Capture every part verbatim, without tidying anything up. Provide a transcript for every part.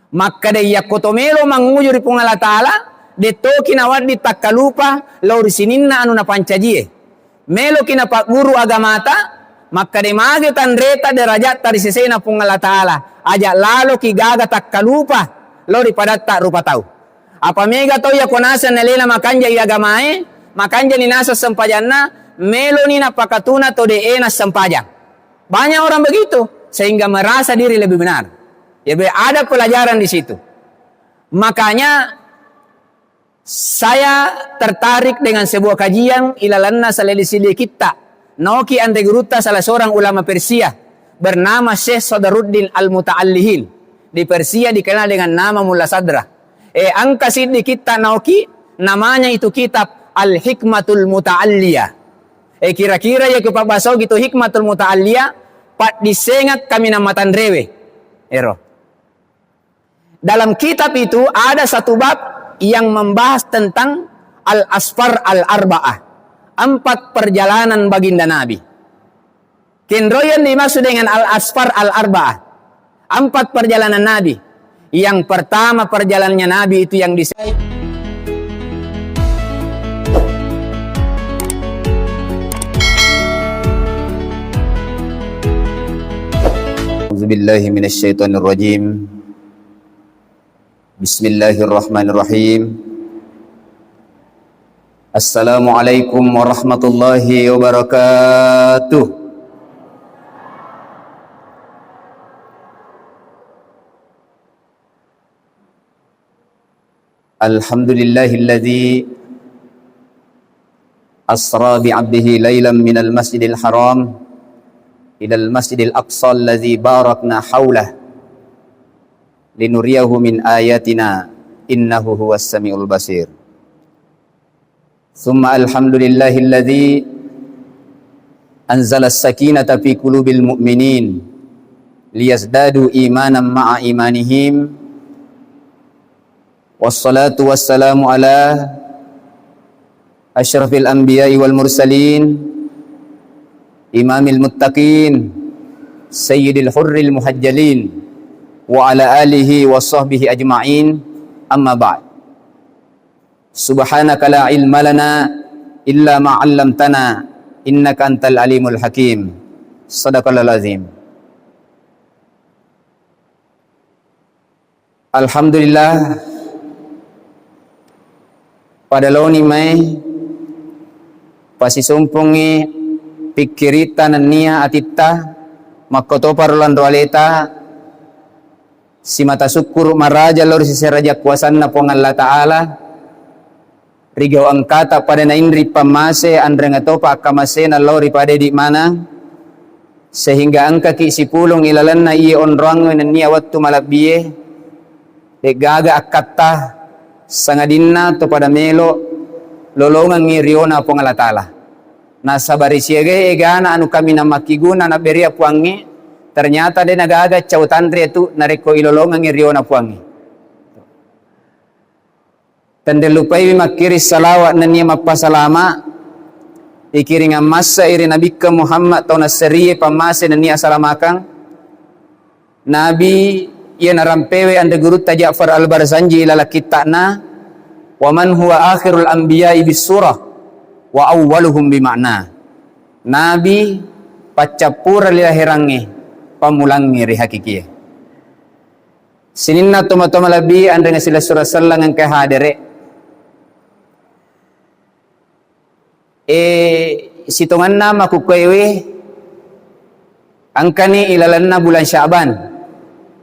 Makkeda, iyakko to melo manguju ri Puang Allah Ta'ala, dettoki nawedding takkalupa lao ri sininna anu napancajie. Meloki napagguru agamata, makkeda mage tanreta derajatta ri sesena Puang Allah Ta'ala, aja laloki gaga takkalupa lao ri padatta rupa tau. Apa mega tau yako naseng nalena makanjai agamae, makanjani naseng sempajanna, meloni napakatuna to de'e nassempajang. Banyak orang begitu, sehingga merasa diri lebih benar. Ya, be-, ada pelajaran di situ. Makanya, saya tertarik dengan sebuah kajian ilalanna salelisidikitta. Naoki anre gurutta salah seorang ulama Persia bernama Syekh Sadaruddin Al-Muta'allihin. Di Persia dikenal dengan nama Mulla Sadra. E, engka siddi kitta naoki, namanya itu kitab Al-Hikmatul Muta'alliyah. E, kira-kira ya ku pabbasaogi tu Hikmatul Muta'alliyah, paddissengeng kaminang matanrewe. Ero. Dalam kitab itu ada satu bab yang membahas tentang Al-Asfar Al-Arba'ah, empat perjalanan baginda Nabi. Kenro yang dimaksud dengan Al-Asfar Al-Arba'ah, empat perjalanan Nabi. Yang pertama perjalanannya Nabi itu yang di أعوذ بالله من الشيطان الرجيم. بسم الله الرحمن الرحيم. السلام عليكم ورحمة الله وبركاته. الحمد لله الذي أسرى بعبده ليلا من المسجد الحرام إلى المسجد الأقصى الذي باركنا حوله لنريه من آياتنا إنه هو السميع البصير. ثم الحمد لله الذي أنزل السكينة في قلوب المؤمنين ليزدادوا إيمانا مع إيمانهم. والصلاة والسلام على أشرف الأنبياء والمرسلين إمام المتقين سيد الحر المحجلين وعلى آله وصحبه أجمعين. أما بعد. سبحانك لا علم لنا إلا ما علمتنا إنك أنت العليم الحكيم. صدق الله العظيم. Alhamdulillah, pada laoni mai pasisumpungngi pikkiritta nennia atitta makkotoparo lanro aleta, simata sukkuru maraja lao ri sese raja kuasanna Puang Allah Ta'ala, rigau engkata pada nainri pammase anrengatopa akkamasena lao ri pada idi maneng, sehingga engkaki sipulung ilalenna iye onroangnge nennia wettu malebbie, de'gaga akkatta sangadinna to pada melo lolongengngi riona Puang Allah Ta'ala. Nasaba ri siagae egana anu kaminang makkiguna nabberea Puangnge, ternyata de nagaga cau tanre tu narekko ilolongengngi riona Puangnge. Tenrellupaiwi makkiring salawa nennia mappasalama ikiringeng massa iri Nabikka Muhammad tau nasserie pammase nennia asalamakang. Nabi iya narampewe anre gurutta Ja'far Al-Barzanji ilalang kitta'na, "Wa man huwa akhirul anbiya'i bis surah wa awwaluhum bi ma'na." Nabi paccappureng ri laherangnge, pammulangnge ri hakikie. Sininna tomatoa malebbi anre nasilessureng selleng engka hadere. E, sitongenna makkukkuewe engkani ilalenna bulan Sya'ban.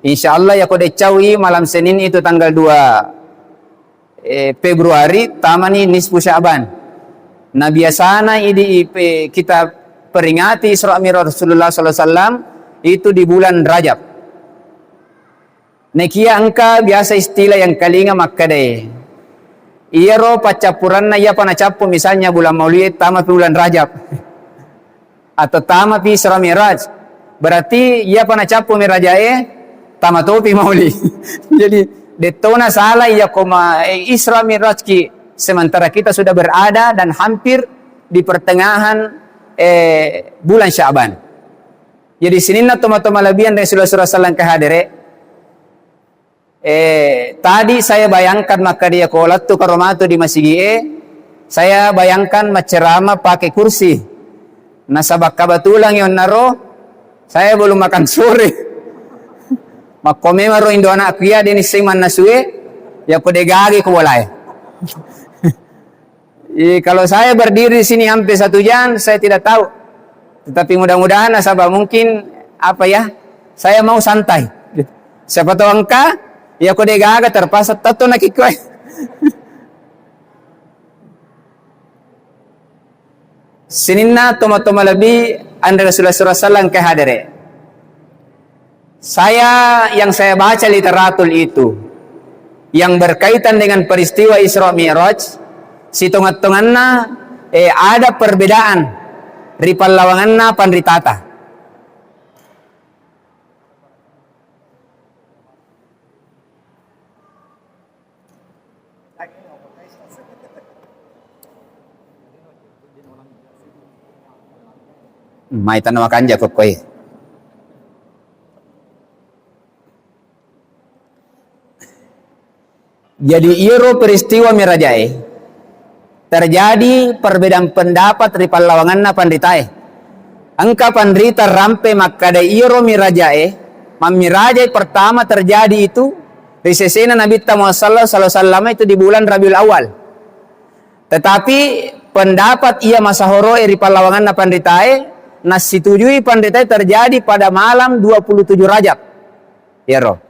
Insya Allah yako deccaui malam Senin itu tanggal dua, e, Februari tamani nisfu Sya'ban. Nah, biasana idi ipe-, kita peringati Isra Mi'raj Rasulullah sallallahu alaihi wasallam itu di bulan Rajab. Nekia engka biasa istilah yang kalinga makkedae, iyaro paccappuranna iyapa nacappu misalnya bulan Maulid tamapi bulan Rajab atau tamapi Isra Mi'raj, berarti iyapa nacappu Mi'rajae tamatopi Maulid. Jadi dettona salah iya koma, eh, Isra Mi'raj ki, sementara kita sudah berada dan hampir di pertengahan, eh, bulan Sya'ban. Jadi sininna tomatoa malebbi anre sula-sula sallang ke hadere. Eh, tadi saya bayangkan makkeda iya ko lettu karo matu di masigi e, saya bayangkan macceramah pakai kursi. Nasaba kebetulan yonnaro, saya belum makan sore. Makko memang ro indo anakku iya, de nisseng mannasue, ya ko de gage ko bolae. Eh, kalau saya berdiri di sini hampir satu jam, saya tidak tahu. Tetapi mudah-mudahan nasaba mungkin, apa ya, saya mau santai. Siapa tahu engka, ya ko de gaga terpaksa tetto nakikkoe. Sininna toma-toma lebbi anre Rasulullah sallallahu alaihi wasallam ke hadere. Saya, yang saya baca literatur itu, yang berkaitan dengan peristiwa Isra Mi'raj, sitonget-tongenna, eh, ada perbedaan ri pallawangenna panritata. Mai tanna makanja kokkoe. Jadi, iyaro peristiwa mirajae terjadi perbedaan pendapat ri pallawangenna panritae. Engka panrita rampe makkeda iyaro mirajae, mammirajai pertama terjadi itu ri sesena Nabitta Muhammad sallallahu alaihi wasallam itu di bulan Rabiul Awal. Tetapi pendapat iya masahoroe ri pallawangenna panritae, nassitujui panritae terjadi pada malam dua puluh tujuh Rajab. Iyaro.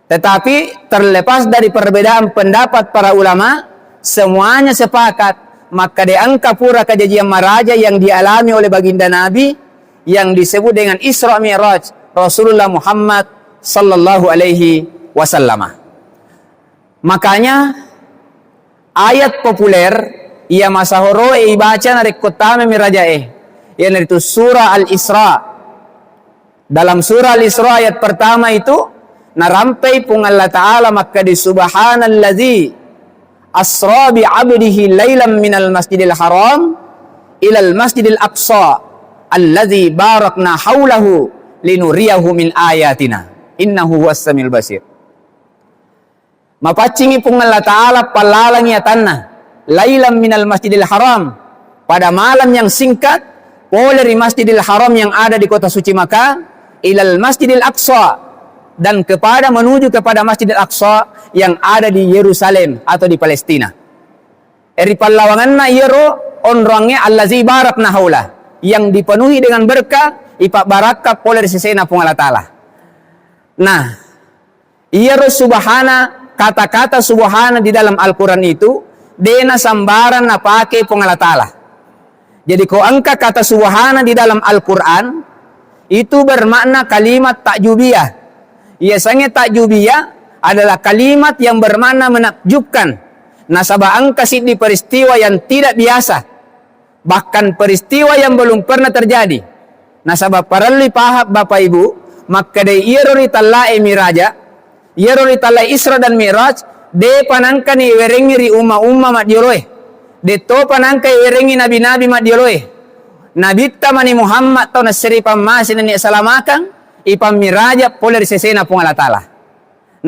Tetapi terlepas dari perbedaan pendapat para ulama, semuanya sepakat makkeda engka pura kajajian maraja yang dialami oleh baginda Nabi yang disebut dengan Isra Mi'raj Rasulullah Muhammad sallallahu alaihi wasallam. Makanya, ayat populer iya masahoroe ibaca narekko tama mirajae, iyanaritu surah Al-Isra. Dalam surah Al-Isra ayat pertama itu, narampai Puang Allah Ta'ala makkeda, "Subhanalladzi asra bi abdihi lailam minal masjidil haram ilal masjidil aqsa alladzi barakna haulahu linuriyahu min ayatina. Innahu huwas samiul basir." Mapaccingi Puang Allah Ta'ala pallalangi atanna, lailam minal masjidil haram, pada malam yang singkat, pole ri Masjidil Haram yang ada di kota suci Makkah, ilal Masjidil Aqsa, dan kepada, menuju kepada Masjidil Aqsa yang ada di Yerusalem atau di Palestina. Ri pallawangenna iyaro onroangnge allazi barakna haula, yang dipenuhi dengan berkah, ipabbarakka pole ri sesena Puang Allah Ta'ala. Nah, iyaro subhana, kata-kata subhana di dalam Al-Quran itu, dena sambarang napake Puang Allah Ta'ala. Jadi, ko engka kata subhana di dalam Al-Quran, itu bermakna kalimat takjubiyah. Yasengnge takjubiyah adalah kalimat yang bermakna menakjubkan. Nasaba engka siddi peristiwa yang tidak biasa. Bahkan peristiwa yang belum pernah terjadi. Nasaba parellui paham, Bapak Ibu, makkedai iyaro ritallae miraja, iyaro ritallae Isra dan Mi'raj, depa nangkani iwerengngi ri umma-umma maddioloe. Dettopa nangka iwerengngi nabi-nabi maddioloe. Nabitta mani Muhammad tau nasseri pammase nennia salamakang, ipammiraja pole ri sesena Puang Allah Ta'ala.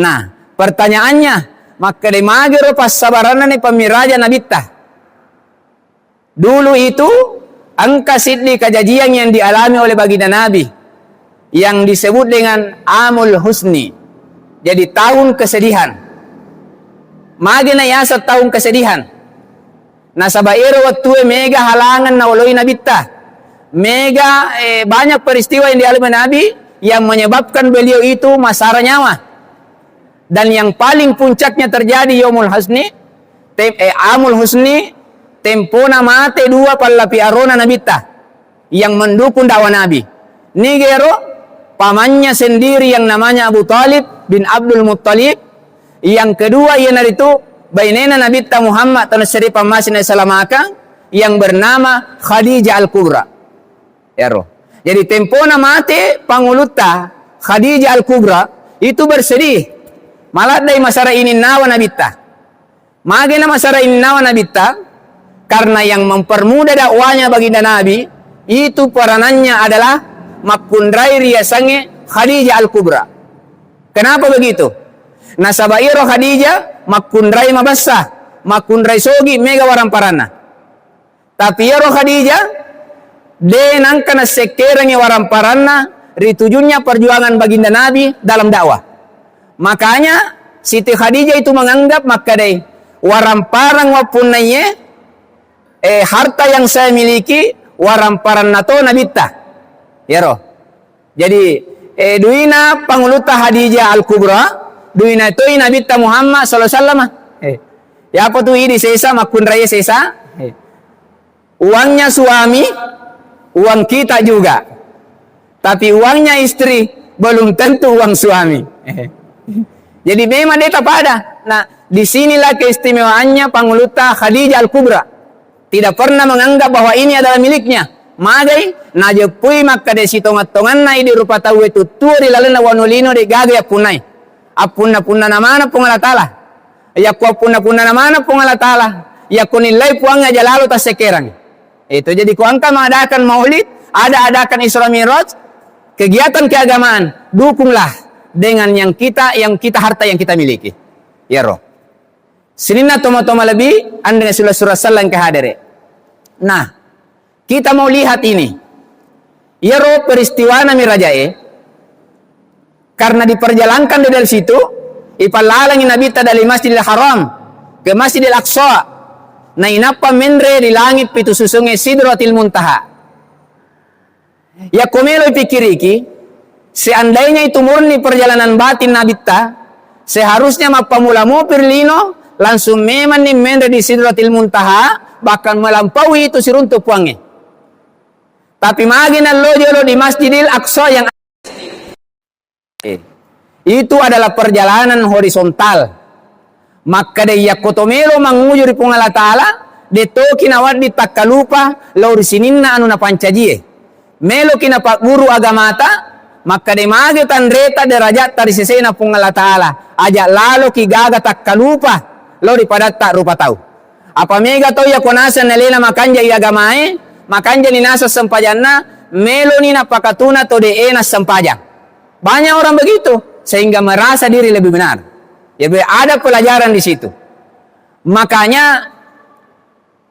Nah, pertanyaannya, makkedai magero passabaranna ni pammiraja nabitta? Dulu itu, engka siddi kajajian yang dialami oleh baginda Nabi yang disebut dengan Amul Husni. Jadi, tahun kesedihan. Magi na yaseng tahun kesedihan? Nasaba ero wettue mega halangan naoloi nabitta. Mega, eh, banyak peristiwa yang dialami Nabi yang menyebabkan beliau itu masara nyawa. Dan yang paling puncaknya terjadi Yaumul Husni, tem-, eh, Amul Husni, tempona mate dua pallapi arona nabitta yang mendukung dakwah Nabi. Nigero pamannya sendiri yang namanya Abu Talib bin Abdul Muttalib, yang kedua iyanaritu bainena nabitta Muhammad tau nasseri pammase nennia salamakang yang bernama Khadijah Al-Kubra. Ero. Jadi tempona mate pangulutta Khadijah Al-Kubra itu bersedih. Maladdai masara ininnawa nabitta. Magena masara ininnawa nabitta? Karena yang mempermudah dakwahnya baginda Nabi itu peranannya adalah makkunrai riasangnge Khadijah Al-Kubra. Kenapa begitu? Nasaba iyaro Khadijah makkunrai mabessa, makkunrai sogi mega waramparanna. Tapi iyaro Khadijah de nangka nassekkerengngi waramparanna ri tujunnya perjuangan baginda Nabi dalam dakwah. Makanya Siti Khadijah itu menganggap makkedai, waramparang wappunnaiye, eh, harta yang saya miliki waramparanna to Nabitta. Iyaro. Jadi, eh, duina Pangulutta Khadijah Al-Kubra, duina toi Nabitta Muhammad sallallahu alaihi wasallam. Eh, yapa tu idi sesa, makkunrai sesa? Eh, uangnya suami, uang kita juga. Tapi uangnya istri belum tentu uang suami. Eh. Jadi memang deta pada. Nah, disinilah keistimewaannya Pangulutta Khadijah Al-Kubra. Tidak pernah menganggap bahwa ini adalah miliknya. Magai, najeppui makkeda sitongeng-tongenna idi rupa tauwe tuttuo ri lalenna wanu lino de gaga yappunnai. Appunna-punnana maneng Puang Allah Ta'ala. Yakko appunna-punnana maneng Puang Allah Ta'ala, yakko nillai Puang aja lalo tassekerang. Itu jadi ko engka mengadakan maulid, ada adakan Isra Mi'raj, kegiatan keagamaan, dukunglah dengan yang kita, yang kita harta yang kita miliki. Iyaro. Sininna toma-toma lebih, anre sura-sura sallang ke hadere. Nah, kita mau lihat ini. Iyaro peristiwana mirajae, karena diperjalankan dari situ, ipallalangi Nabitta dari Masjidil Haram ke Masjidil Aqsa, nainappa menre di langit pitu susunge Sidratil Muntaha. Yakko melo ipikkiriki, seandainya itu murni perjalanan batin Nabitta, seharusnya mappamula mopi ri lino, langsung memanni menre di Sidratil Muntaha, bahkan melampaui itu siruntuk Puangnge. Tapi magi nallo jolo di Masjidil Aqsa yang Eh. Itu adalah perjalanan horizontal. Makkeda yakko to melo manguju ri Puang Allah Ta'ala, de toki nawedding takkalupa lao ri sininna anu napancajie. Meloki napagguru agamata, makkeda mage tanreta derajatta ri sesena Puang Allah Ta'ala, aja laloki gaga takkalupa lao ri padatta rupa tau. Apa mega tau yakko naseng nalena makanjai agamae, makanjani naseng sempajanna, meloni napakatuna to de e nassempajang. Banyak orang begitu, sehingga merasa diri lebih benar. Ya, be-, ada pelajaran di situ. Makanya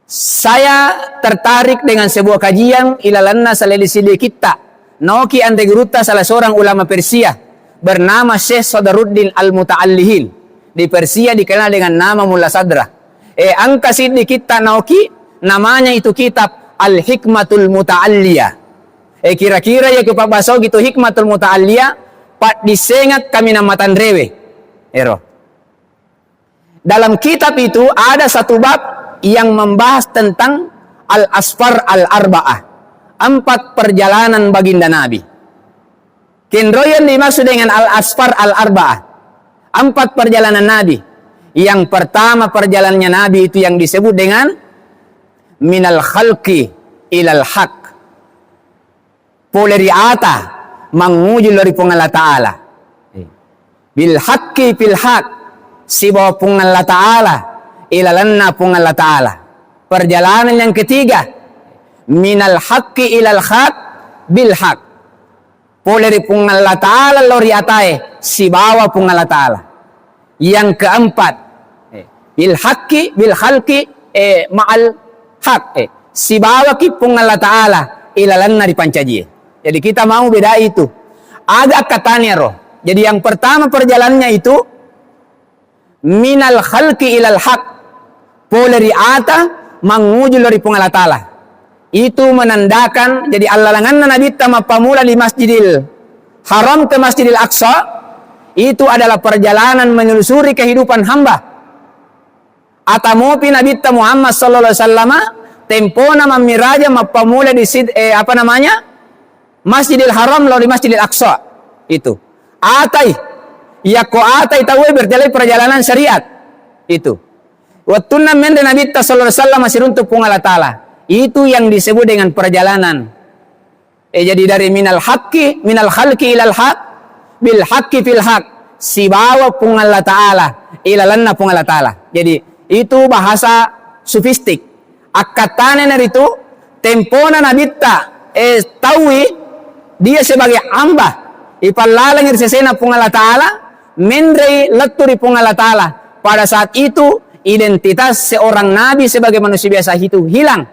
saya tertarik dengan sebuah kajian ilalanna salele-sele kitta. Naoki anre gurutta salah seorang ulama Persia bernama Syekh Sadaruddin Al-Muta'allihin. Di Persia dikenal dengan nama Mulla Sadra. E, engka siddi kitta naoki, namanya itu kitab Al-Hikmatul Muta'alliyah. E, kira-kira iya ku pabbasaoki tu Hikmatul Muta'alliyah, paddissengeng kaminang matanrewe. Ero. Dalam kitab itu ada satu bab yang membahas tentang Al-Asfar Al-Arba'ah, empat perjalanan baginda Nabi. Kenroyang dimaksud dengan Al-Asfar Al-Arba'ah, empat perjalanan Nabi. Yang pertama perjalanannya Nabi itu yang disebut dengan minal khalqi ilal haq. Pole ri ata manguju lao ri Puang Allah Ta'ala. Bil haqqi fil haq, sibawa Puang Allah Ta'ala, ilalanna Puang Allah Ta'ala. Perjalanan yang ketiga, minal haqqi ilal haq bil haq. Pole ri Puang Allah Ta'ala lao ri atae sibawa Puang Allah Ta'ala. Yang keempat, eh, bil haqqi, bil khalqi, eh, ma'al haq, eh, sibawaki Puang Allah Ta'ala ilalanna ripancajie. Jadi kita mau bedai itu. Aga akkataniaro. Jadi yang pertama perjalanannya itu minal khalqi ilal haq, pole ri ata manguju lao ri Puang Allah Ta'ala. Itu menandakan, jadi allalanganna Nabitta mappamula di Masjidil Haram ke Masjidil Aqsa, itu adalah perjalanan menelusuri kehidupan hamba. Atamopi Nabitta Muhammad sallallahu alaihi wasallam, tempona mammiraja mappamula di sid-, eh, apa namanya? Masjidil Haram lao ri Masjidil Aqsa. Itu. Atai. Yakko atai tauwe berarti alai perjalanan syariat. Itu. Wettunna menre Nabitta sallallahu alaihi wasallam siruntuk Puang Allah Ta'ala. Itu yang disebut dengan perjalanan. Eh, jadi dari minal haqqi, minal khalqi ilal haq, bil haqqi fil haq. Sibawa Puang Allah Ta'ala, ilalanna Puang Allah Ta'ala. Jadi, itu bahasa sufistik. Akkattana naritu, tempona Nabitta, eh, taui dia sebagai hamba, ipallalangi ri sesena Puang Allah Ta'ala, Menrei lettu ri Puang Allah Ta'ala. Pada saat itu, identitas seorang nabi sebagai manusia biasa itu hilang.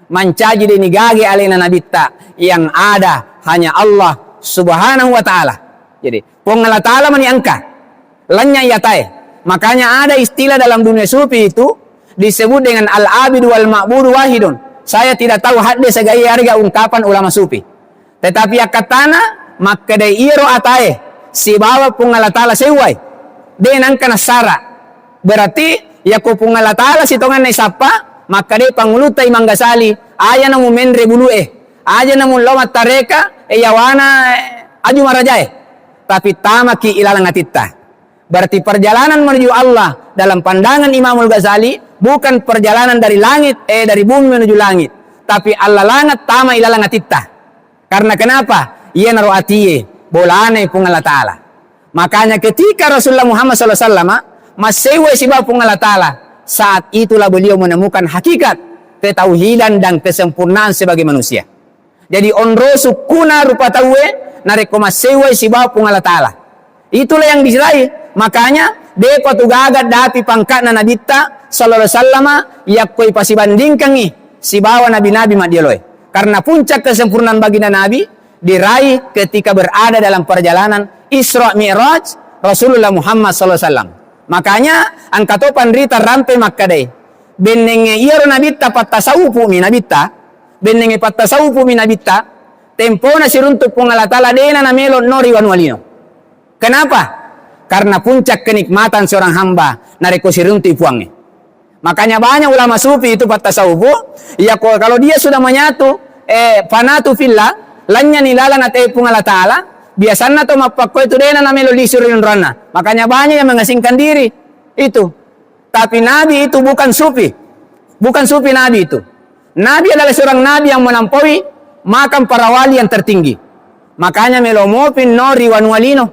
Mancaji de' nigage alena nabitta, yang ada hanya Allah Subhanahu wa Ta'ala. Jadi, Puang Allah Ta'ala mani engka. Lanya' iyatae. Makanya ada istilah dalam dunia sufi itu disebut dengan al-abid wal ma'budu wahidun. Saya tidak tahu hadde segai harga ungkapan ulama sufi. Tetapi akkattana, makkedai iyaro atae sibawa Puang Allah Ta'ala sewwai. De' nengka nassara. Berarti, yako Puang Allah Ta'ala sitonganna isappa, makkedai pangulutta Imam Ghazali, aja namu menre bulu'e, aja namu lao mattareka, e yawana, e, aju marajae. Tapi tamaki ilalang atitta. Berarti perjalanan menuju Allah dalam pandangan Imamul Ghazali bukan perjalanan dari langit, eh, dari bumi menuju langit, tapi allalangat tama ilalang atitta. Karena kenapa? Iyanaro atie bolana Puang Allah Ta'ala. Makanya ketika Rasulullah Muhammad sallallahu alaihi wasallam massewwai sibawa Puang Allah Ta'ala, saat itulah beliau menemukan hakikat ketauhidan dan kesempurnaan sebagai manusia. Jadi onro sukkuna rupa tauwe narekko massewwai sibawa Puang Allah Ta'ala. Itulah yang diraih. Makanya de'pa tu gaga dapi pangka'na Nabitta sallallahu alaihi wasallama yakko ipasibandingkangngi sibawa nabi-nabi maddioloe. Karena puncak kesempurnaan baginda Nabi diraih ketika berada dalam perjalanan Isra Mi'raj Rasulullah Muhammad sallallahu alaihi wasallam. Makanya engka to panrita rampe makkedai, bennengnge iyaro Nabitta pattasawufu mi Nabitta, bennengnge pattasawufu mi Nabitta, tempona siruntu Puang Allah Ta'ala de'na namelo no ri wanua lino. Kenapa? Karena puncak kenikmatan seorang hamba narekko siruntu Puangnge. Makanya banyak ulama sufi itu pattasawufu, ya ko-, kalau dia sudah menyatu, eh, fanatu fillah, lanyani lalang ate Puang Allah Ta'ala, biasanna to mappakko itu de'na namelo lisu ri onronna. Makanya banyak yang mengasingkan diri itu. Tapi Nabi itu bukan sufi. Bukan sufi Nabi itu. Nabi adalah seorang nabi yang melampaui makam para wali yang tertinggi. Makanya melo mopi no ri wanua lino.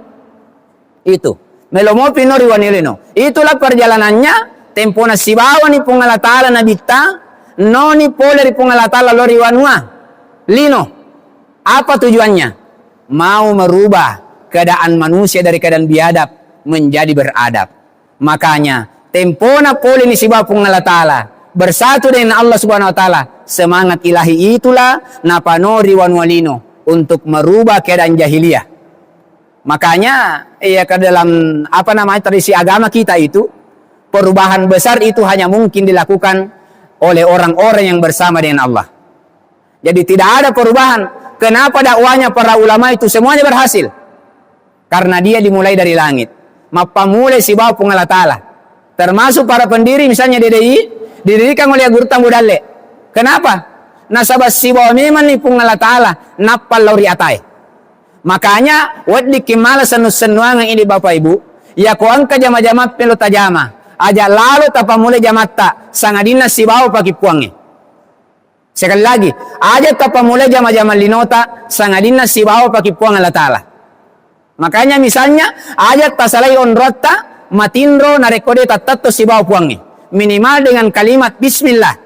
Itu. Melo mopi no ri wanua lino. Itulah perjalanannya, tempona sibawani Puang Allah Ta'ala Nabitta, noni pole ri Puang Allah Ta'ala lo ri wanua lino. Apa tujuannya? Mau merubah keadaan manusia dari keadaan biadab menjadi beradab. Makanya, tempona poleni sibawa Puang Allah Ta'ala, bersatu dengan Allah Subhanahu wa Ta'ala, semangat ilahi itulah napanori wanua lino untuk merubah keadaan jahiliyah. Makanya, iya, ke dalam, apa namanya, tradisi agama kita itu, perubahan besar itu hanya mungkin dilakukan oleh orang-orang yang bersama dengan Allah. Jadi tidak ada perubahan. Kenapa dakwahnya para ulama itu semuanya berhasil? Karena dia dimulai dari langit. Mappamulai sibawa Puang Allah Ta'ala. Termasuk para pendiri, misalnya D D I, didirikan oleh Guru Tambu Dalle. Kenapa? Nasaba sibawa memang ni Puang Allah Ta'ala, nappa lao ri atae. Makanya, weddikki mala sennu-sennuangeng ini Bapak Ibu, yako engka jama-jama melo tajama, aja lalo tapammulai jamatta, sangadinna sibawa paki Puangnge. Sekali lagi, aja tapammulai jama-jama linota, sangadinna sibawa paki Puang Allah Ta'ala. Makanya misalnya, aja tasalai onrotta, matinro narekko de tattetto sibawa Puangnge. Minimal dengan kalimat bismillah,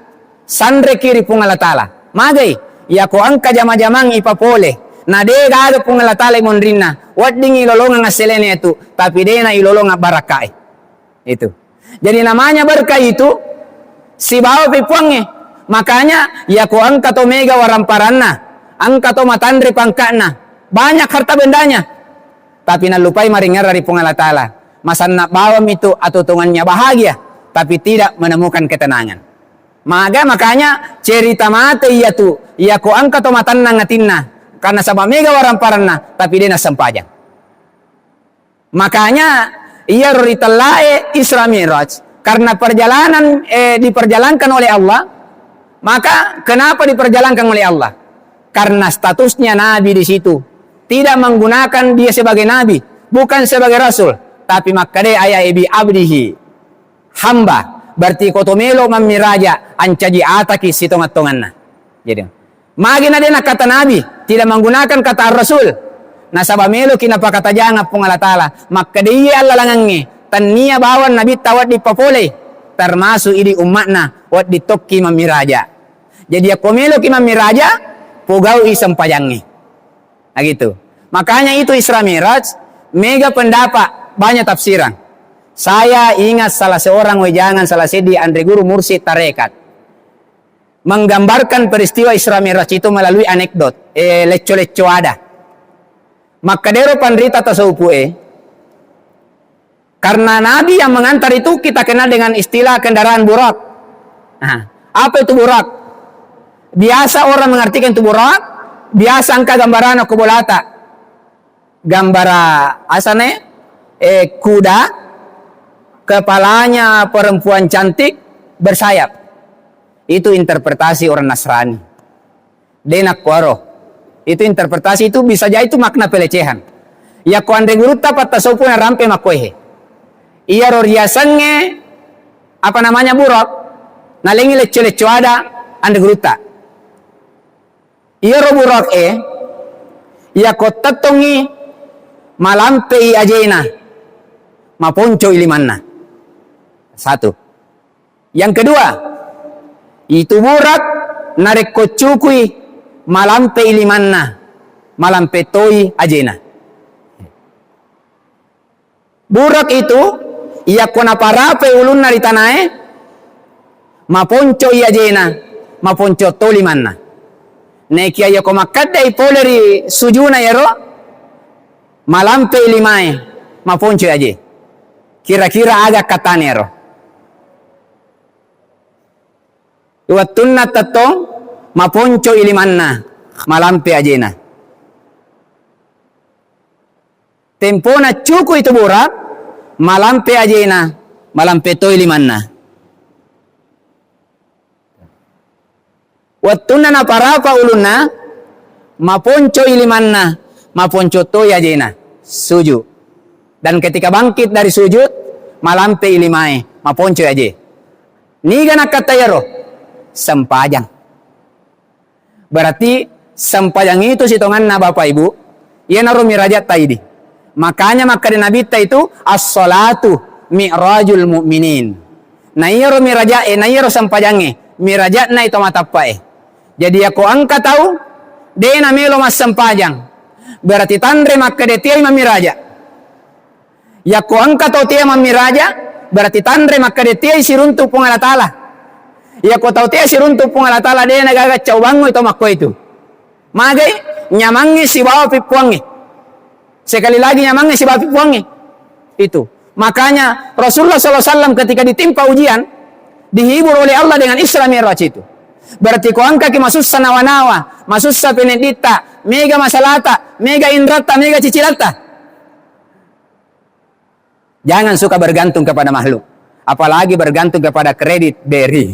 sanreki ri Puang Allah Ta'ala. Magai, yako engka jama-jamang ipapole, na de gaga Puang Allah Ta'ala monrinna, weddingi lolongeng asselena itu, tapi dena ilolongeng barakkae. Itu. Jadi namanya berkah itu sibawa pi Puangnge. Makanya, yako engka to mega waramparanna, engka to matanre pangka'na, banyak harta bendanya, tapi nallupai maringerra ri Puang Allah Ta'ala. Masanna bawang itu atutungannya bahagia, tapi tidak menemukan ketenangan. Maga makanya cerita mate iya tu, yako engka to matannang atinna, karena saba mega waramparanna, tapi dena sempajang. Makanya, iyaro ritellae Isra Mi'raj, karena perjalanan, eh, diperjalankan oleh Allah, maka kenapa diperjalankan oleh Allah? Karena statusnya Nabi di situ. Tidak menggunakan dia sebagai Nabi, bukan sebagai Rasul, tapi makkeda ayat bi abdihi. Hamba, berarti ko to melo mammiraja, ancaji ataki sitongeng-tongenna. Jadi, magi na de nakkata Nabi, tidak menggunakan kata Ar-Rasul. Nasaba meloki napakatajangeng Puang Allah Ta'ala. Makkeda iye allalangengnge, tennia bawang Nabitta wedding papolei, termasuk idi ummatna wedding tokki mammiraja. Jadi, yakko meloki mammiraja, pogau'i sempajangnge. Nah, gitu. Makanya itu Isra Mi'raj, mega pendapat, Banyak tafsiran. Saya ingat salah seorang wejangan, salah seddi anre guru mursyid tarekat, menggambarkan peristiwa Isra Mi'raj itu melalui anekdot, eh, lecco-lecco ada. Makkedero panrita tasawufu e, karena Nabi yang mengantar itu kita kenal dengan istilah kendaraan burak. Nah, apa itu burak? Biasa orang mengartikan itu burak, biasa engka gambarana ko bolata. Gambara asane, eh, kuda, kepalanya perempuan cantik, bersayap. Itu interpretasi orang Nasrani. De nakkuaro. Itu interpretasi, itu bisa jadi itu makna pelecehan. Yakko anre gurutta pattasopuna rampe makkoehe. Iyaro riasengnge, apa namanya, burak, nalengi lecco-lecco ada anre gurutta. Iyaro burak e, yakko tettongngi malampei ajena, maponcoi limanna. Satu. Yang kedua, itu burak narekko cukui malampei limanna, malampe toi ajena. Burak itu, yakko naparapai ulunna ri tanae, maponcoi ajena, maponco to limanna. Nekia yakko makkeddai pole ri sujuna ero, malampei limae, maponcoi aje. Kira-kira aga katane ero. Wettunna tettong, maponcoi limanna, malampe ajena. Tempona cukui tu burak, malampe ajena, malampe toi limanna. Wettunna naparapa ulunna, maponcoi limanna, maponco toi ajena, suju. Dan ketika bangkit dari sujud, malampei limae, maponcoi aje. Niga nakkatta iyaro? Sempajang. Berarti sempajang itu sitonganna, Bapak Ibu, iyanaro mirajatta idi. Makanya makkeda Nabitta itu, "As-salatu mi'rajul mu'minin." Na iyaro miraja'e, na iyaro sempajangnge, miraja'na ito matappa'e. Jadi yakko engka tau de namelo massempajang, berarti tanre makkeda tiai mammiraja. Yakko engka tau tea mammiraja, berarti tanre makkeda teai siruntu Puang Allah Taala. Yakko tau tea siruntu Puang Allah Taala, de nagaga cau bangngoi tau makkoitu. Magai? Nyamangnge sibawa pippuangnge. Sekali lagi, nyamangnge sibawa pippuangnge. Itu. Makanya Rasulullah sallallahu alaihi wasallam ketika ditimpa ujian, dihibur oleh Allah dengan Isra Mi'raj itu. Berarti ko engkaki masussa nawa-nawa, masussa penedditta, mega masalata, mega inratta, mega cicilatta. Jangan suka bergantung kepada makhluk, apalagi bergantung kepada kredit B R I.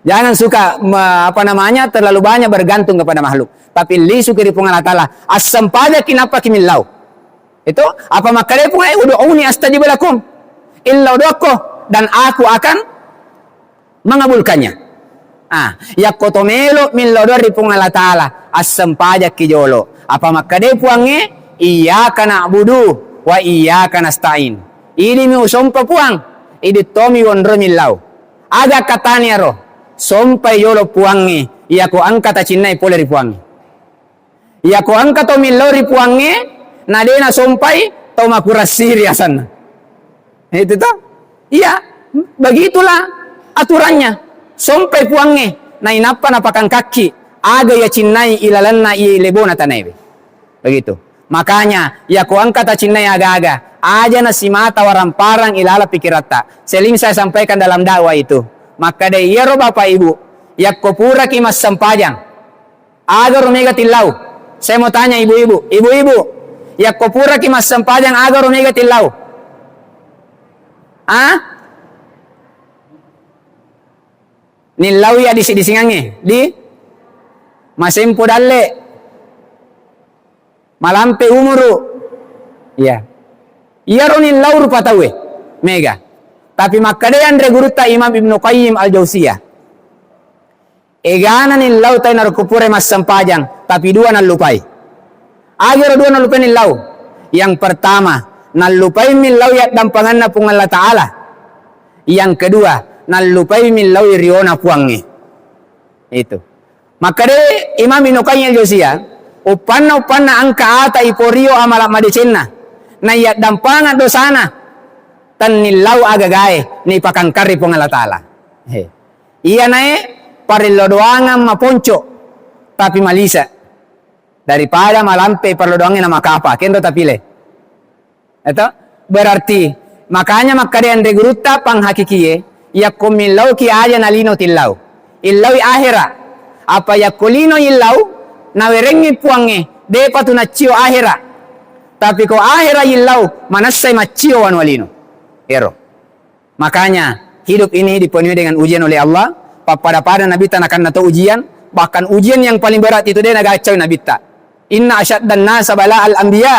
Jangan suka me-, apa namanya, terlalu banyak bergantung kepada makhluk. Tapi lisu ki ri Puang Allah Taala, assempajaki nappaki millau. Itu apa makkeda Puang, "Ud'uni astajib lakum." Illau doakko dan aku akan mengabulkannya. Ah, yakko to melo millau doa ri Puang Allah Taala, assempajakki jolo. Apa makkeda Puangnge, "Iyyaka na'budu wa iyyaka nasta'in." Idimi usompa Puang, idi tomi wonro millau. Aga katani aro, sompai jolo Puangnge, iyako engka tacinnai pole ri Puangnge. Iyako engka to millau ri Puangnge, na de nasompai, to makurang siri asanna. Itu to? Iya, begitulah aturannya. Sompai Puangnge, nainappa napakangkakki aga iya cinnai ilalenna iya lebona tanaewe. Begitu. Makanya, iyako engka tacinnai aga-aga, aja nasimata waramparang ilala pikiratta. Sering saya sampaikan dalam dakwah itu. Makkeda iyaro Bapak Ibu, yakko puraki massempajang, agaro mega tillau? Saya mau tanya ibu-ibu, ibu-ibu, yakko puraki massempajang, agaro mega tillau? Ah? Nillau iya disi-disingangnge, di masempo dalle, malampe umuru. Iya. Iyaro nillau rupa tauwe, mega. Tapi makkeda anre gurutta Imam Ibnu Qayyim Al-Jauziyah, egana nillau tai narekko purai massempajang, tapi dua nallupai. Agaro dua nallupai nillau? Yang pertama, nallupai millau yaddampanganna Puang Allah Ta'ala. Yang kedua, nallupai millau riona Puangnge. Itu. Makkeda Imam Ibnu Qayyim Al-Jauziyah, Uppanna-uppanna engka ata iporio amala madecenna, naiyaddampangeng dosana, tennillau agagae nipakangkarri Puang Allah Ta'ala. He. Iyanae parello doangang maponco, tapi malise daripada malampe parello doangnge namakapa, kenro tapile. Eto? Berarti, makanya makkeda anre gurutta panghakikie, yakko millauki aja nalino tillau. Illaui ahera. Apa yakko lino illau, nawerengngi Puangnge, depa tu naccio ahera. Tapi ko ahera illau, manessai maccio wanua lino. Ero. Makanya, hidup ini dipenuhi dengan ujian oleh Allah. Pappada-pada Nabitta nakanna to ujian, bahkan ujian yang paling berat itu de nagaccau Nabitta. Inna asyaddan nasa bala al anbiya,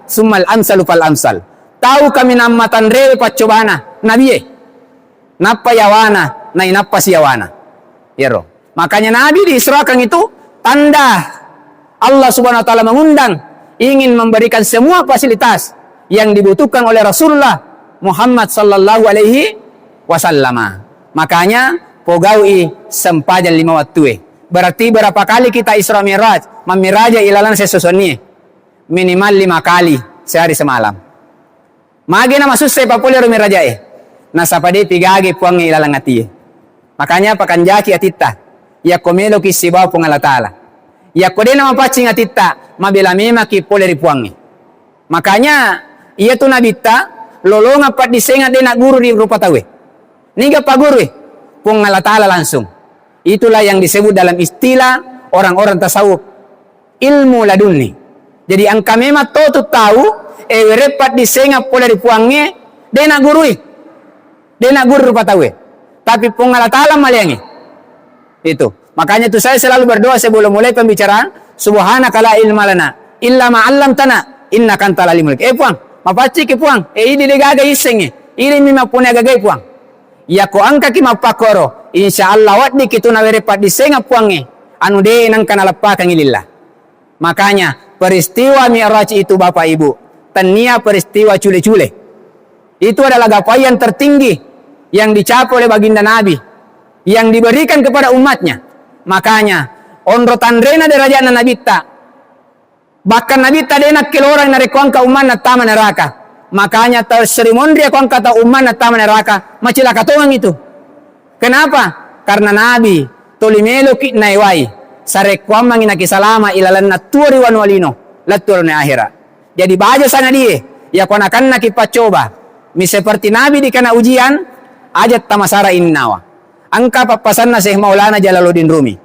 summal amsalu fal amsal. Tau kaminang matanrewe paccobana, nabie. Nappa yawana, nainappa siyawana. Iyaro. Makanya Nabi diisrakan itu tanda Allah Subhanahu wa Ta'ala mengundang, ingin memberikan semua fasilitas yang dibutuhkan oleh Rasulullah Muhammad sallallahu alaihi wasallam. Makanya, pogau'i sempajang lima wattue. Berarti berapa kali kita Isra Mi'raj? Mammiraja ilalang sesusuannie. Minimal lima kali sehari semalam. Magi namasussai papole ro mirajae. Nasaba de pigage Puangnge ilaleng atie. Makanya pakanjaki atitta. Yakko meloki sibawa Puang Allah Ta'ala. Yakko de namapaccing atitta, mabela memaki pole ri Puangnge. Makanya, iyatu Nabitta, lolongang paddisengeng de nagguru ri rupa tauwe. Niga pagurui? Puang Allah Ta'ala langsung. Itulah yang disebut dalam istilah orang-orang tasawuf ilmu ladunni. Jadi engka memang totu tau, e, were paddisengeng pole ri Puangnge, de naggurui. De nagguru rupa tauwe. Tapi Puang Allah Ta'ala maleangi. Itu. Makanya tu saya selalu berdoa sebelum mulai pembicaraan, "Subhanaka la ilma lana illa ma 'allamtana innaka antal alimul hakim." Eh Puang, mapacciki Puang. Eh idi de gaga issengnge. Idi mi mappone agagai Puang. Yakko engkaki mappakkoro, insya Allah weddikki tu nawere paddisengeng Puangnge, anu de nengka naleppakangi lillah. Makanya, peristiwa Mi'raj itu, Bapak Ibu, tennia peristiwa cule-cule. Itu adalah gapai yang tertinggi yang dicapai oleh baginda Nabi, yang diberikan kepada umatnya. Makanya, onro tanrena derajatna Nabitta, bahkan Nabitta de nakkelorang narekko engka ummanna tama neraka. Makanya, terserimonri ko engka tau ummanna tama neraka, macilaka tongeng itu. Kenapa? Karena Nabi toli meloki naewai, sarekkuammengi nakisalama ilalenna tuo ri wanua lino, lettu ri wanua ahera. Jadi baja sangadie, yako nakannaki paccoba, mi seperti Nabi dikena ujian, aja tamasara ininnawa. Engka pappasanna Syekh Maulana Jalaluddin Rumi.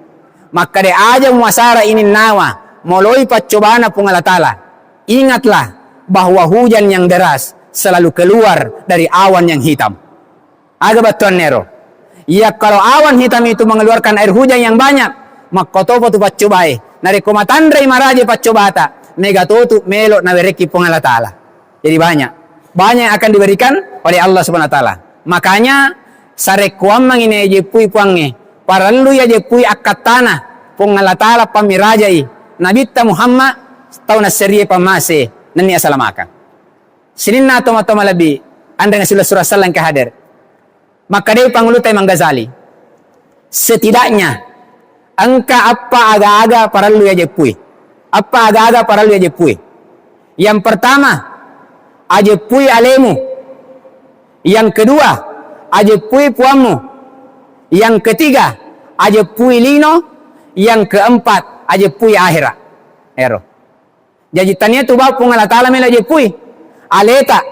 Makkeda aja muasara ininnawa, moloi paccobana Puang Allah Ta'ala. Ingatlah bahwa hujan yang deras selalu keluar dari awan yang hitam. Aga battuannero? Iya, kalau awan hitam itu mengeluarkan air hujan yang banyak, makkotopa tu paccobae. Narekko matanrei maraje paccobata, mega totu melo nawerekki Puang Allah Ta'ala. Jadi banyak. Banyak yang akan diberikan oleh Allah Subhanahu wa Ta'ala. Makanya, sarekkuammengi najeppui Puangnge, parellu yajeppui akkattana Puang Allah Ta'ala pammirajai Nabitta Muhammad tau nasserie pammase nennia salamakang. Sininna tomatoa malebbi, anre nasula sura selleng ke hadir. Makkedai Panguluta Imam Ghazali, setidaknya engka eppa aga-aga parellu yajeppui. Eppa aga-aga parellu yajeppui. Yang pertama, ajeppui alemu. Yang kedua, ajeppui puammu. Yang ketiga, ajeppui lino. Yang keempat, ajeppui ahera. Ero. Jaji tania tu bawang Puang Allah Ta'ala melo jeppui. Aleta,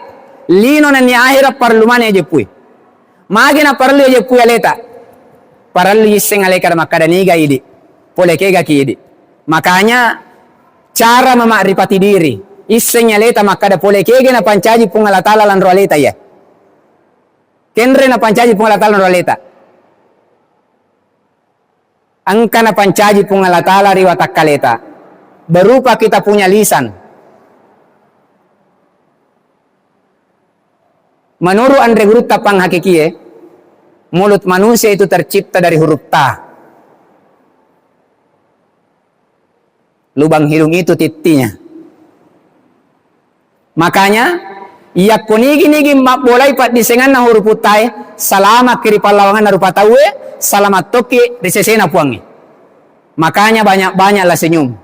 lino nennia ahera parellu maneng jeppui. Magi na parellu jeppui aleta? Parellu isseng aleta makkeda niga idi, pole kega ki idi. Makanya cara mema'rifati diri, isseng aleta makkeda pole kega napancaji Puang Allah Ta'ala lanro aleta iya. Kenre napancaji Puang Allah Ta'ala lanro aleta. Engka napancaji Puang Allah Ta'ala ri watakkaleta, berupa kita punya lisan. Menurut anre gurutta panghakikie, mulut manusia itu tercipta dari huruf ta. Lubang hidung itu tittinya. Makanya, iyakko nigi-nigi mabbolai paddisenganna huruf tae, salamakki ri pallawanganna rupa tauwe, salamat tokki ri sesena Puangnge. Makanya banyak-banyaklah senyum.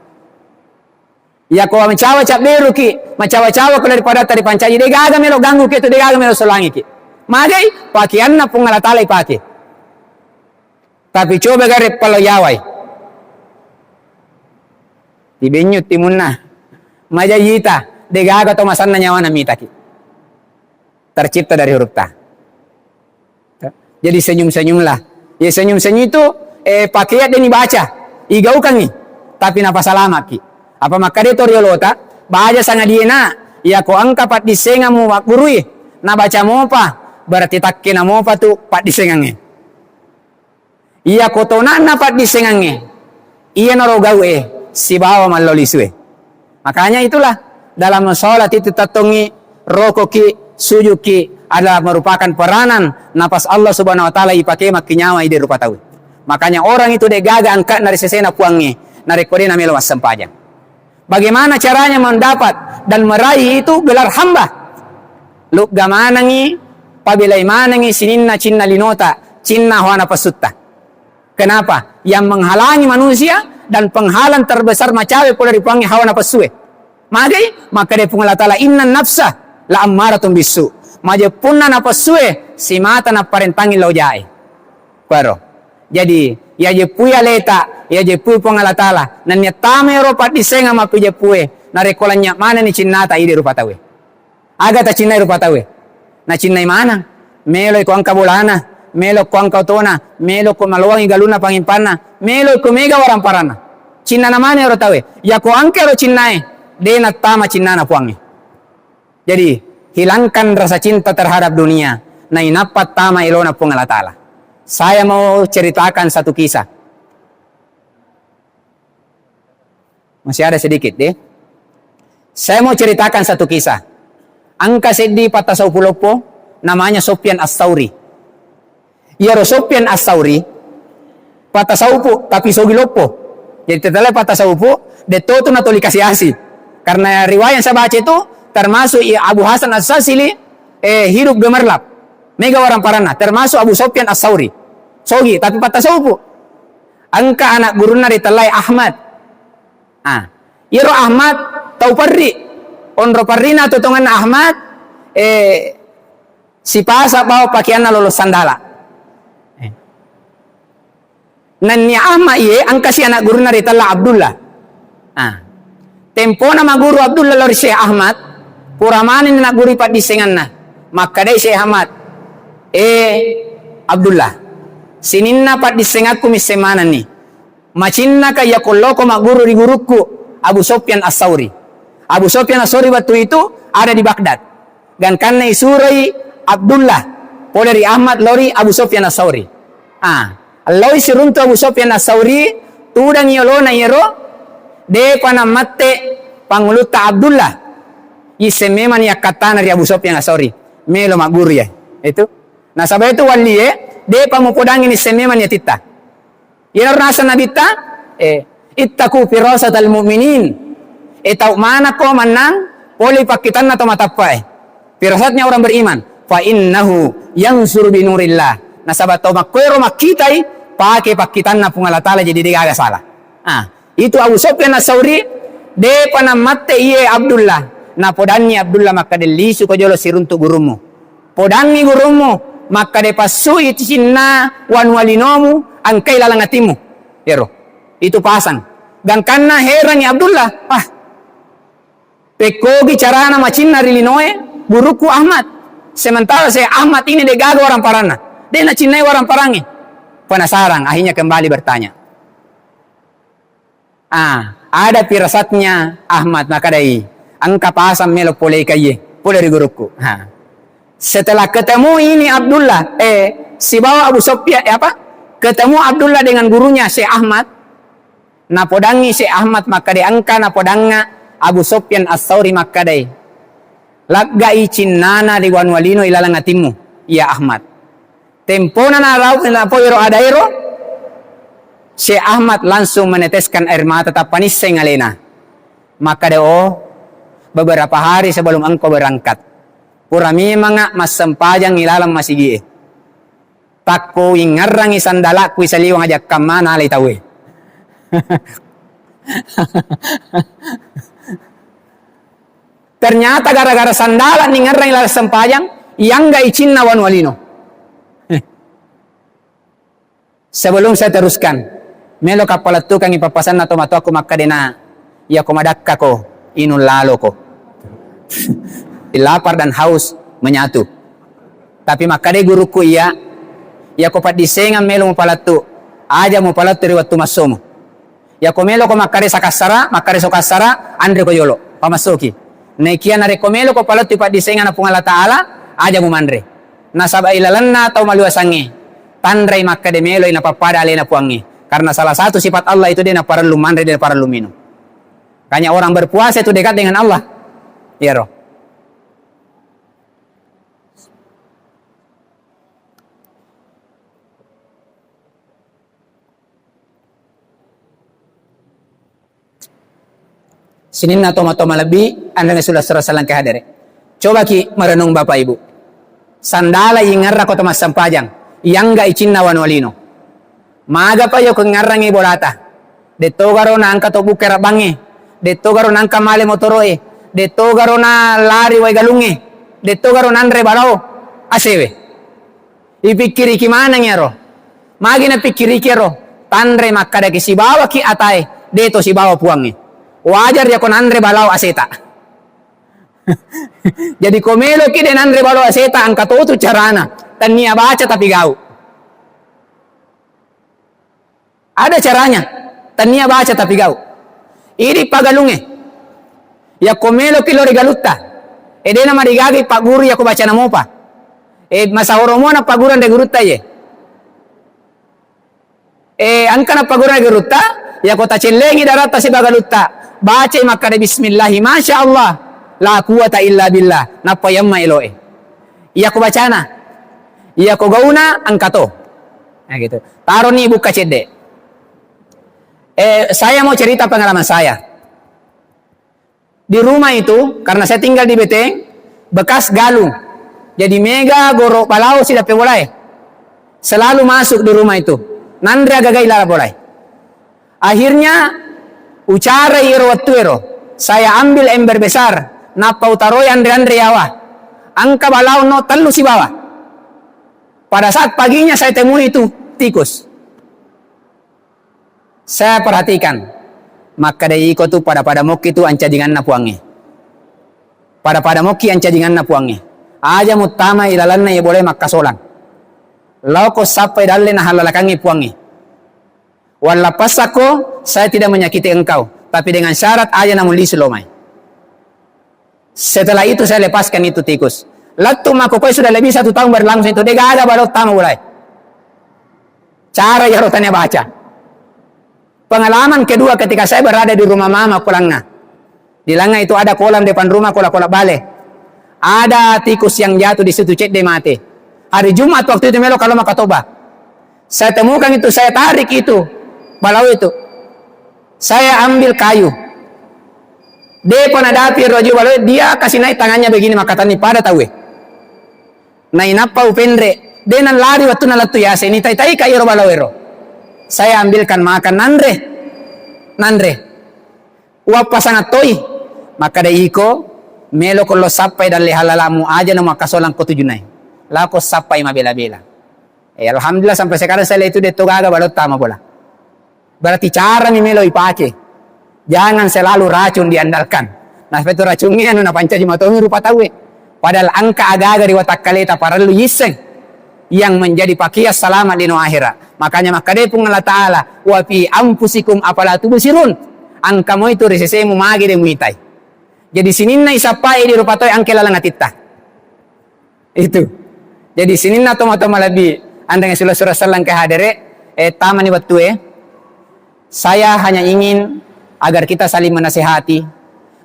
Iyako macawa cabberuki, macawa-cawa ko daripada taripancaji, degaga melo ganggu ki tu, degaga melo solangi ki. Magai? Pakeanna Puang Allah Taala ipake. Tapi coba gare palo yawai. Tibenyu timunna. Majayita, degaga to masanna nyawana mitaki. Tercipta dari huruf ta. Jadi senyum-senyumlah. Ya senyum-senyum itu, eh, pakean deni baca, igaukangi, tapi napasalamaki. Apa makkade to riolota, baja sangadiena, iyako engka paddissengammu maggurui, nabaca mopa, berarti takkena mopa tu paddissengangnge. Iyako tonanna paddissengangnge, iyanaro gau'e sibawa mallo lisue. Makanya itulah dalam sholat itu tettongi, rokoki, sujuki adalah merupakan peranan napas Allah Subhanahu wa Ta'ala ipake makkinyawa ide rupa tau. Makanya orang itu degaga angkatna ri sesena Puangnge narekko de namelo massempajang. Bagaimana caranya mendapat dan meraih itu gelar hamba? Lugga manengi, pabelai manengi sininna cinna linota, cinna hawa napasutta. Kenapa? Yang menghalangi manusia dan penghalang terbesar macawe pole ri Puangnge hawa napasue. Magai? Makkeda Puang Allah Taala, "Innan nafsa la ammaratun bissu." Majeppunna napasue simata napparentangi lao jae. Kuero. Jadi, yajeppui aleta, yajeppui Puang Allah Taala, nennia tama ero paddissengang mappijeppue, narekko lanynya manenni cinnata ide rupa tauwe. Aga tacinnai rupa tauwe? Nacinnai maneng. Melo ko engka bolana, melo ko engka otona, melo ko maloangi galunna pangimpanna, melo ko mega waramparanna. Cinnana maneng ero tauwe. Yako engka ero cinnae, de nattama cinnana Puangnge. Jadi, hilangkan rasa cinta terhadap dunia, nainappa tama elona Puang Allah Taala. Saya mau ceritakan satu kisah. Masih ada sedikit, deh. Saya mau ceritakan satu kisah. Engka seddi pattasawuf loppo, namanya Sofyan As-Sauri. Iyaro Sofyan As-Sauri, pattasawufu, tapi sogi loppo. Jadi, tetele pattasawufu, detto tu natoli kasi-asi. Karena riwayat yang saya baca itu, termasuk i-, Abu Hasan As-Sasili, eh, hidup gemerlap. Mega waramparanna, termasuk Abu Sofyan As-Sauri. Sogi, tapi pattasawufu. Engka anak gurunna ritellai Ahmad. Ah, iyaro Ahmad tau perri. Onro perrina totongenna Ahmad, eh, sipasa bawa pakeanna lolo sandala. Eh. Nennia Ahmad iye engkasi anak gurunna ritella Abdullah. Ah. Tempona maguru Abdullah lao ri Syekh Ahmad, pura manenni naggurui paddissenganna. Makkedai Syekh Ahmad, "Eh, Abdullah, sininna paddissengakku misseng manenni. Macinnaka iyako loko magguru ri gurukku Abu Sofyan As-Sauri." Abu Sofyan As-Sauri waktu itu ada di Baghdad. Gangkanna isuroi Abdullah pole ri Ahmad lao ri Abu Sofyan As-Sauri. Ah, laoi siruntu Abu Sofyan As-Sauri, tudangi yolona iyaro, depa nammatte pangulutta Abdullah. Isseng memang yakkattana ri Abu Sofyan As-Sauri. Melo magguru ya. Itu. Nasaba itu wallie, depa mupodangi nisseng memang yatitta. Iyanaro naseng Nabitta, eh, "Ittaqu firasatal mu'minin." Eh, tau manakko mennang pole pakkitanna to matappae. Firasatnya orang beriman. "Fa innahu yansuru bi nurillah." Nasaba tau makkoero makkitai, pake pakkitanna Puang Allah Taala, jadi degaga salah. Ah, itu Abu Sofyan As-Sauri, depa nammatte iye Abdullah. Napodanni Abdullah makkeda, "Lisuko jolo siruntu gurummu." Podangngi gurummu, makkeda passui cinna wanua linomu, engkai laleng atimmu. Iyaro. Itu pasang. Gangkanna herangngi Abdullah. Ah, pekkogi carana macinna ri linoe gurukku Ahmad. Sementara Syekh Ahmad ini degaga waramparanna. De nacinnai waramparangnge. Penasaran, akhirnya kembali bertanya. Ah, ada firasatnya Ahmad, makkedai, "Engka pasang melo polei kaiye, pole ri gurukku." Ha. Setelah ketemu ini Abdullah, eh, sibawa Abu Sofyan, eh, apa? Ketemu Abdullah dengan gurunya Syekh Ahmad, napodangngi Syekh Ahmad makkeda engka napodangnga Abu Sofyan As-Sauri makkedai, "Laggai cinnana ri wanua lino ilaleng atimmu, iya Ahmad." Tempona narau-, napoi ro adaero, Syekh Ahmad langsung meneteskan air mata, tappa nisseng alena. Makkeda, "Oh, beberapa hari sebelum engkau berangkat, pura memanga massempajang ilaleng masigie. Takko ingngerrangi sandalakku isaliweng aja kamma nalai tauwe." Ternyata gara-gara sandala ningerrang laleng sempajang, yangga icinna wanu alino. Eh. Sebelum saya teruskan, melo kappalettukangngi pappasanna tomatoakku makkadena, iyako madakkako, inung laloko. Lapar dan haus menyatu. Tapi makkadai gurukku iya, iyako paddissengang melo mupalettu, aja mupalettu ri wettu massomu. Iyako meloko makkare sakassara, makkare sokassara, anreko yolo, pamassoki. Naikia narekko meloko palettui paddissenganna Puang Allah Ta'ala, aja mumanre. Nasaba ilalenna tau maliwasangnge, tanrai makkade meloi napappada alena Puangnge. Karena salah satu sifat Allah itu de naparellu manre, de naparellu minung. Makanya orang berpuasa itu dekat dengan Allah. Iyaro. Sininna tomatoa malebbi, anrena sulasura salangka hadere. Cobaki merenung Bapak Ibu. Sandala ingerra ko to massempajang, yangga icinna wanu alino. Magapa yoko ngarrangi bolata? Dettogaro naengka to bukke rabbangnge, dettogaro naengka male motoro'e, dettogaro na lari wai galungnge, dettogaro nanre balao asewe. Ipikkiriki maneng iyaro. Magi napikkiriki iyaro? Tanre makkadaki sibawaki atae, de to sibawa Puangnge. Wajar yako nanre balao aseta. Jadi ko meloki de nanre balao aseta, engka totu carana. Tennia baca tapi gau. Ada caranya. Tennia baca tapi gau. Idi pagalungnge. Yakko meloki lo ri galutta, e dena marigagi pagguru yakko bacana mopa. E masahoro mona paggurang ri gurutta ye. E engka na paggurang ri gurutta, yakko tacellengi daratta sibawa galutta, bacai makkada bismillahi, masya Allah, la quwwata illa billah, nappa yamma eloe. Iyako bacana, iyako gauna engka to. Nah, gitu. Taroni bukka cedde. Eh, saya mau cerita pengalaman saya. Di rumah itu, karena saya tinggal di Beteng, bekas galung. Jadi mega goro balao sidappe bolae. Selalu masuk di rumah itu. Nanre agagai lala bolae. Akhirnya, ucarai ero wettuero. Saya ambil ember besar, nappa utaroi anre-anre yawa. Engka balao no tellu sibawa. Pada saat paginya saya temui itu tikus. Saya perhatikan, makkeda iko tu pada-pada mokki tu ancajinganna Puangnge. Pada-pada mokki ancajinganna Puangnge. Aja muttama ilalanna ye bolae makkasolang. Laoko sappai dalle nahallalakangngi Puangnge. Wallappasakko, saya tidak menyakiti engkau, tapi dengan syarat aja namu lisu lo mai. Setelah itu saya lepaskan itu tikus. Lettu makkokkoe sudah lebih satu tahun berlangsung itu, de gaga balao tama bolae. Cara iyaro tania baca. Pengalaman kedua ketika saya berada di rumah mama ko Langnga. Di Langnga itu ada kolam depan rumah, kolam-kolam bale. Ada tikus yang jatuh di situ, cedde mate. Hari Jumat waktu itu melo kalo makkatoba. Saya temukan itu, saya tarik itu, balao itu. Saya ambil kayu. Depa nadapi roju balao, dia kasih naik tangannya begini, makkatanni pada tauwe. Nainappa upenre, de nallari wettunna lettu yase, ni tai-tai ka iyaro balao ero. Saya ambilkan makan, nanre. Nanre. Uwappasangattoi, makkada iko, meloko lo sappai dalle hallalamu, aja no makkasolang ko tujunai. Lako sappai mabela-bela. Eh, alhamdulillah sampai sekarang saya itu de to gaga balao tama bola. Berarti carami melo ipake. Jangan selalu racun diandalkan. Nasaba itu racungnge anu napancaji matomi rupa tauwe. Padahal engka aga-aga ri watakkaleta parellu yisseng yang menjadi pakeang selamat lino akhirat. Makanya makkeda Puang Allah Ta'ala, "Wa fi anfusikum afala tubsirun." Engka moi tu ri sesemu magi de muitai. Jadi sininna isappai di rupa tauwe engka laleng atitta. Itu. Jadi sininna tomatoa malebbi, anreng sula-sura sellang ke hadere, eh, tamani wettue. Saya hanya ingin agar kita saling menasehati.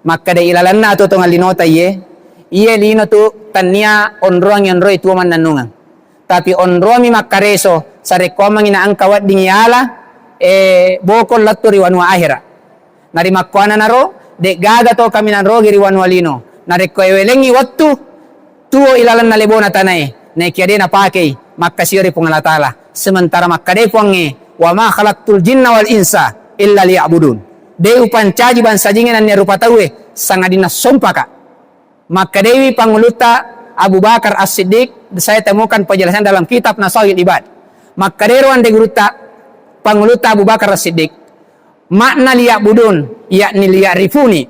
Makkeda ilalenna atuo-tuongeng linota iye, iye lino tu tennia onroang yonroi tuo mannennungeng. Tapi onroami makkareso, sarekkoammengngi naengka wedding yala, eh, bokong lettu ri wanua ahera. Narimakkuananaro, de'gaga to kaminang rogi ri wanua lino. Narekko ewelengngi wettu, tuo ilalenna lebona tanae, naekia de napakei, makkasiori Puang Allah Ta'ala. Sementara makkadai Puangnge, "Wa ma khalaqtul jinna wal insa illa liya'budun." De upancaji bangsa jingnge nennia rupa tauwe, sangadinna sompaka. Makkedaiwi pangulutta Abu Bakar As-Siddiq, saya temukan penjelasan dalam kitab Nasahihul Ibad. Makkedaro anre gurutta pangulutta Abu Bakar As-Siddiq, makna liya'budun, yakni liya'rifuni.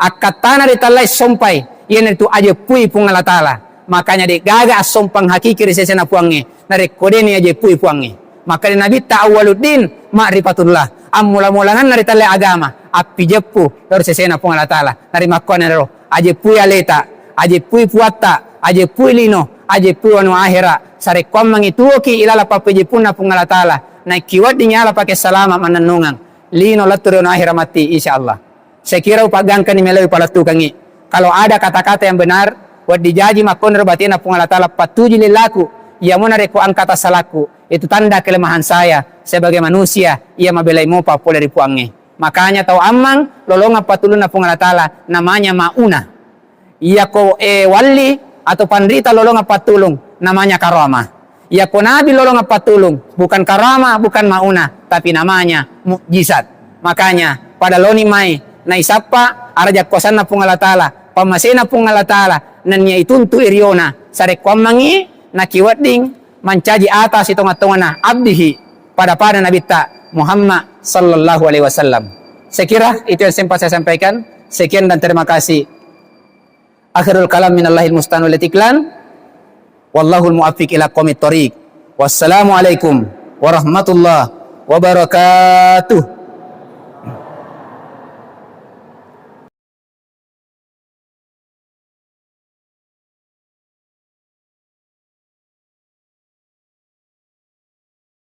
Akkattana ritellai sompai, iyanaritu ajeppui Puang Allah Ta'ala. Makanya de'gaga assompang hakiki ri sesena Puangnge, narekko de'ni ajeppui Puangnge. Makkeda Nabitta, "Awwaluddin ma'rifatullah." Ammula-mulanganna ritellai agama, appijeppu lao ri sesena Puang Allah Ta'ala. Narimakkuannanaro, ajeppui aleta, ajeppui puatta, ajeppui lino, ajeppui wanua ahera. Sarekkuammengngi tuoki ilalang pappejeppunna Puang Allah Ta'ala, naikki wedding yala pake salama mannennungeng. Lino lettu ri wanua ahera matti, insya Allah. Saya kira upaggangkani meloi palettukengngi. Kalau ada kata-kata yang benar, wedding jaji makkonro batena Puang Allah Ta'ala, pattuju lillaku. Iyamo narekko engka tassalakku, itu tanda kelemahan saya sebagai manusia iya mabelai mopa pole ri Puangnge. Makanya tau ammang lolongeng pattulunna Puang Allah Ta'ala, namanya mauna. Iyako, eh, walli atau panrita lolongeng pattulung, namanya karamah. Iyako nabi lolongeng pattulung, bukan karamah, bukan mauna, tapi namanya mukjizat. Makanya, pada loni mai naisappa araja kuasanna Puang Allah Ta'ala, pammasena Puang Allah Ta'ala, nennia ituntu iriona, sarekkuammengngi nakiwedding mancaji ata sitongeng-tongenna abdihi pada-pada Nabitta Muhammad sallallahu alaihi wasallam. Saya kira itu yang sempat saya sampaikan. Sekian dan terima kasih. Akhirul kalam, minallahil musta'an wal iklan. Wallahul muwaffiq ila aqwamit thoriq. Wassalamualaikum warahmatullahi wabarakatuh.